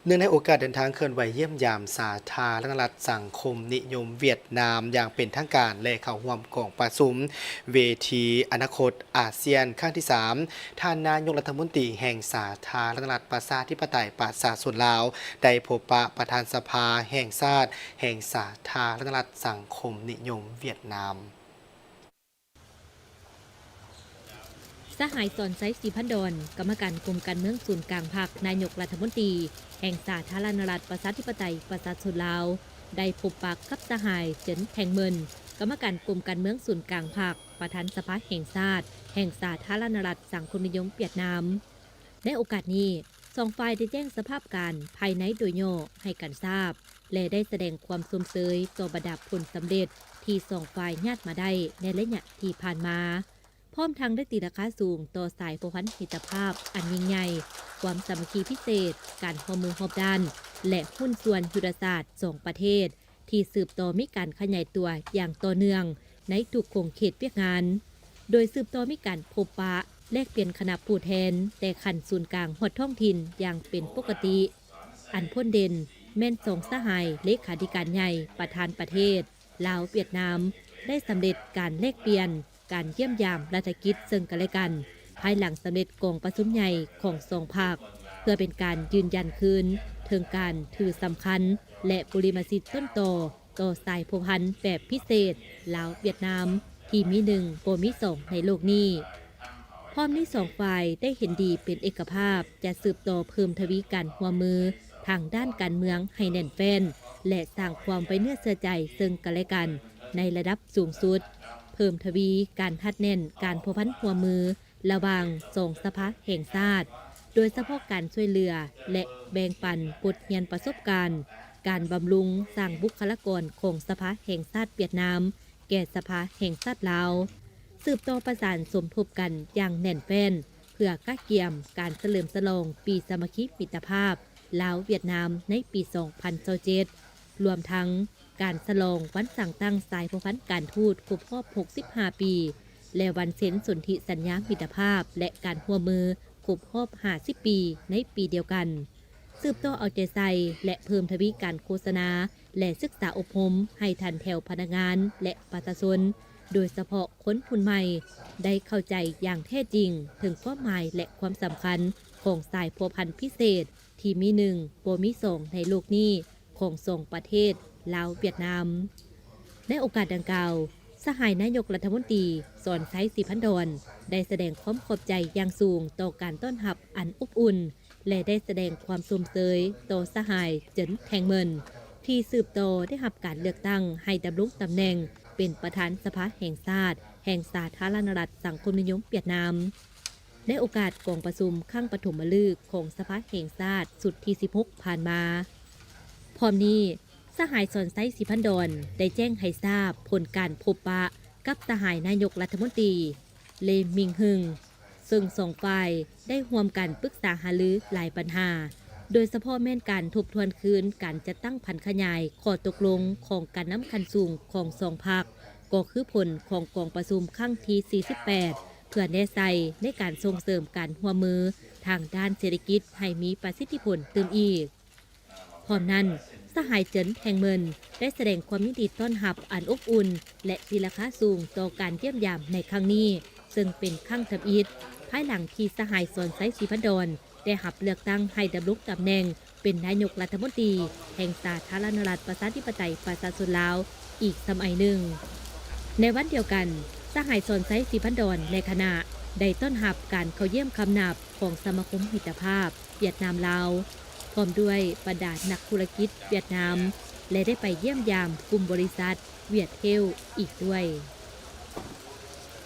ເນື່ອງໃນໂອກາດເດີນທາງເຄື່ອນໄຫວຢ້ຽມຢາມສາທາລະນະລັດສັງຄົມນິຍົມຫວຽດນາມຢ່າງເປັນທາງການ ແລະ ເຂົ້າຮ່ວມກອງປະຊຸມເວທີອະນາຄົດອາຊຽນຄັ້ງທີສາມ, ທ່ານນາຍົກລັດຖະມົນຕີແຫ່ງສາທາລະນະລັດປະຊາທິປະໄຕປະຊາຊົນລາວ ໄດ້ພົບປະປະທານສະພາແຫ່ງຊາດແຫ່ງສາທາລະນະລັດສັງຄົມນິຍົມຫວຽດນາມ. ສະຫາຍ ສອນໄຊ ສີພັນດອນ ກຳມະການກົມການເມືອງສູນກາງພັກ, ນາຍົກລັດຖະມົນຕີແຫ່ງສາທາລະນະລັດປະຊາທິປະໄຕປະຊາຊົນລາວ ໄດ້ພົບປະກັບສະຫາຍ ເຈິນ ແທງເມີນ ກຳມະການກົມການເມືອງສູນກາງພັກ, ປະທານສະພາແຫ່ງຊາດແຫ່ງສາທາລະນະລັດສັງຄົມນິຍົມຫວຽດນາມ. ໃນໂອກາດນີ້, ສອງຝ່າຍໄດ້ແຈ້ງສະພາບການພາຍໃນໂດຍຫຍໍ້ໃຫ້ກັນຊາບ ແລະ ໄດ້ສະແດງຄວາມຊົມເຊີຍຕໍ່ບັນດາຜົນສຳເລັດທີ່ສອງຝ່າຍຍາດມາໄດ້ໃນໄລຍະທີ່ຜ່ານມາ, ພ້ອມທັງໄດ້ຕີລາຄາສູງຕໍ່ສາຍພົວພັນມິດຕະພາບອັນຍິ່ງໃຫຍ່, ຄວາມສາມັກຄີພິເສດ, ການຮ່ວມມືຮອບດ້ານ ແລະ ຫຸ້ນສ່ວນຍຸດທະສາດສອງປະເທດ ທີ່ສືບຕໍ່ມີການຂະຫຍາຍຕົວຢ່າງຕໍ່ເນື່ອງໃນທຸກຂົງເຂດວຽກງານ, ໂດຍສືບຕໍ່ມີການພົບປະແລກປ່ຽນຄະນະຜູ້ແທນແຕ່ຂັ້ນສູນກາງຮອດທ້ອງຖິ່ນຢ່າງເປັນປົກກະຕິ. ອັນພົ້ນເດັ່ນແມ່ນສອງສະຫາຍເລຂາທິການໃຫຍ່ປະທານປະເທດລາວ-ຫວຽດນາມ ໄດ້ສຳເລັດການແລກປ່ຽນ ການຢ້ຽມຢາມລັດຖະກິດເຊິ່ງກັນແລະກັນ ພາຍຫຼັງສຳເລັດກອງປະຊຸມໃຫຍ່ຂອງສອງພັກ ເພື່ອເປັນການຢືນຢັນຄືນເຖິງການຖືສຳຄັນ ແລະ ບຸລິມະສິດຕົ້ນຕໍ ຕໍ່ສາຍພົວພັນແບບພິເສດລາວ-ຫວຽດນາມ ທີ່ມີໜຶ່ງບໍ່ມີສອງໃນໂລກນີ້. ພ້ອມນີ້ສອງຝ່າຍໄດ້ເຫັນດີເປັນເອກະພາບ ຈະສືບຕໍ່ເພີ່ມທະວີການຮ່ວມມືທາງດ້ານການເມືອງໃຫ້ແໜ້ນແຟ້ນ ແລະ ສ້າງຄວາມໄວ້ເນື້ອເຊື່ອໃຈເຊິ່ງກັນແລະກັນໃນລະດັບສູງສຸດ, ເພີ່ມທະວີການຮັດແໜ້ນການພົວພັນຮ່ວມມືລະຫວ່າງສອງສະພາແຫ່ງຊາດ, ໂດຍສະເພາະການຊ່ວຍເຫຼືອ ແລະ ແບ່ງປັນບົດຮຽນປະສົບການ, ການບຳລຸງສ້າງບຸກຄະລາກອນຂອງສະພາແຫ່ງຊາດຫວຽດນາມ ແກ່ສະພາແຫ່ງຊາດລາວ, ສືບຕໍ່ປະສານສົມທົບກັນຢ່າງແໜ້ນແຟ້ນ ເພື່ອກະກຽມການສະເຫຼີມສະຫຼອງປີສາມັກຄີມິດຕະພາບລາວ-ຫວຽດນາມໃນປີສອງພັນຊາວເຈັດ ລວມທັງການສະຫຼອງວັນສ້າງຕັ້ງສາຍພົວພັນການທູດຄົບຮອບຫົກສິບຫ້າປີ ແລະ ວັນເຊັນສົນທິສັນຍາມິດຕະພາບ ແລະ ການຮ່ວມມືຄົບຮອບຫ້າສິບປີໃນປີດຽວກັນ. ສືບຕໍ່ເອົາໃຈໃສ່ ແລະ ເພີ່ມທະວີການໂຄສະນາ ແລະ ສຶກສາອົບຮົມໃຫ້ຖັນແຖວພະນັກງານ ແລະ ປະຊາຊົນ, ໂດຍສະເພາະຄົນຮຸ່ນໃໝ່ ໄດ້ເຂົ້າໃຈຢ່າງແທ້ຈິງເຖິງຄວາມໝາຍ ແລະ ຄວາມສຳຄັນຂອງສາຍພົວພັນພິເສດທີ່ມີໜຶ່ງບໍ່ມີສອງໃນໂລກນີ້ຂອງສອງປະເທດລາວ-ຫວຽດນາມ. ໃນໂອກາດດັ່ງກ່າວ, ສະຫາຍນາຍົກລັດຖະມົນຕີ ສອນໄຊ ສີພັນດອນ ໄດ້ສະແດງຄວາມຂອບໃຈຢ່າງສູງຕໍ່ການຕ້ອນຮັບອັນອົບອຸ່ນ ແລະ ໄດ້ສະແດງຄວາມຊົມເຊີຍຕໍ່ສະຫາຍ ເຈິນ ແທງເມີນ ທີ່ສືບຕໍ່ໄດ້ຮັບການເລືອກຕັ້ງໃຫ້ດຳລົງຕຳແໜ່ງເປັນປະທານສະພາແຫ່ງຊາດແຫ່ງສາທາລະນະລັດສັງຄົມນິຍົມຫວຽດນາມ ໃນໂອກາດກອງປະຊຸມຄັ້ງປະຖົມມະລຶກຂອງສະພາແຫ່ງຊາດຊຸດທີສິບຫົກຜ່ານມາ. ພ້ອມນີ້, ສະຫາຍ ສອນໄຊ ສີພັນດອນ ໄດ້ແຈ້ງໃຫ້ຊາບຜົນການພົບປະກັບສະຫາຍນາຍົກລັດຖະມົນຕີ ເລ ມິງຮຶງ ເຊິ່ງສອງຝ່າຍໄດ້ຮ່ວມກັນປຶກສາຫາລືຫຼາຍບັນຫາ, ໂດຍສະເພາະແມ່ນການທົບທວນຄືນການຈັດຕັ້ງຜັນຂະຫຍາຍຂໍ້ຕົກລົງຂອງການນຳຂັ້ນສູງຂອງສອງພັກ, ກໍຄືຜົນຂອງກອງປະຊຸມຄັ້ງທີສີ່ສິບແປດ ເພື່ອແນໃສ່ໃນການສົ່ງເສີມການຮ່ວມມືທາງດ້ານເສດຖະກິດໃຫ້ມີປະສິດທິຜົນຕື່ມອີກ. ພ້ອມນັ້ນ, ສະຫາຍ ເຈິນ ແທງເມີນ ໄດ້ສະແດງຄວາມຍິນດີຕ້ອນຮັບອັນອົບອຸ່ນ ແລະ ຕີລາຄາສູງຕໍ່ການຢ້ຽມຢາມໃນຄັ້ງນີ້, ເຊິ່ງເປັນຄັ້ງທຳອິດ ພາຍຫຼັງທີ່ສະຫາຍ ສອນໄຊ ສີພັນດອນ ໄດ້ຮັບເລືອກຕັ້ງໃຫ້ດຳລົງຕຳແໜ່ງເປັນນາຍົກລັດຖະມົນຕີແຫ່ງສາທາລະນະລັດປະຊາທິປະໄຕປະຊາຊົນລາວອີກສະໄໝໜຶ່ງ. ໃນວັນດຽວກັນ, ສະຫາຍ ສອນໄຊ ສີພັນດອນ ແລະ ຄະນະ ໄດ້ຕ້ອນຮັບການເຂົ້າຢ້ຽມຄຳນັບຂອງສະມາຄົມມິດຕະພາບຫວຽດນາມ-ລາວ ພ້ອມດ້ວຍບັນດານັກທຸລະກິດຫວຽດນາມ ແລະ ໄດ້ໄປຢ້ຽມຢາມກຸ່ມບໍລິສັດຫວຽດເທວອີກດ້ວຍ.